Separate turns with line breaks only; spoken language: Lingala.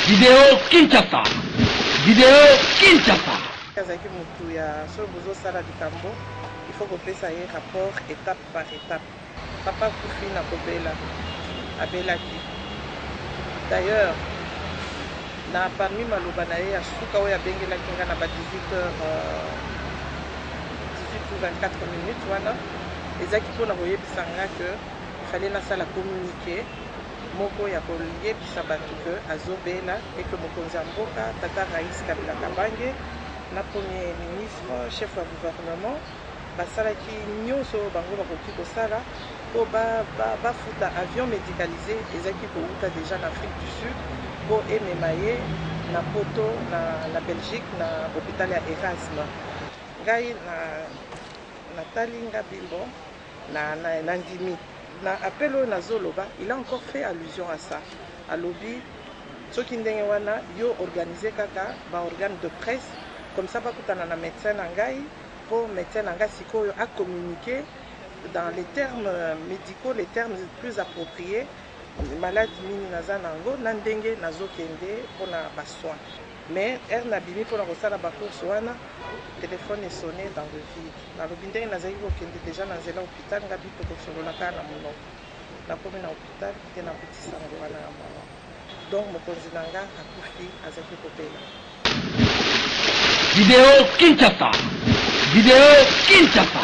Video Kinshasa. Video Kinshasa.
Azalaki motu ya soki bozosala likambo, il faut kopesa ye rapport étape par étape. Papa akufi na kobela, abelaki. D'ailleurs, na parmi maloba na ye ya suka oyo abengelaki nga na ba 18 heures 18 ou 24 minutes wana, ezalaki mpona koyebisa nga que il fallait nasala communiqué moko ya koyebisa bato ke azobela et que mokonzi ya mboka, tata Raïs Kabila Kabange, na premier ministre, chef ya gouvernement, basalaki nyonso oyo bango bakoki kosala mpo bafuta avion médicalisé ezalaki kowuta déjà na Afrique du Sud mpo emema ye na Poto, na Belgique, na hôpital ya Erasme. Ngai na natali nga bimbo na ndimi na appel oyo nazoloba. Il a encore fait allusion à ça. Alobi soki ndenge wana, yo organise kaka baorgane de presse comme ça, bakutana na médecin na ngai, mpo médecin na ngai sikoyo acommuniquer dans les termes médicaux, les termes plus appropriés, maladi nini naza nango na ndenge nazokende mpona basoin. Mais heure nabimi mpona kosala bacourse wana, téléphone esonné dans le vide. Nalobi ndenge nazalaki kokende déjà na nzela hôpital, nga bi tokosolola kaka na monoko. Nakomi na hôpital te, nakuti sango wana ya mawa. Donc mokonzi na nga akufi, azalaki kobela.
Video Kinshasa. Video Kinshasa.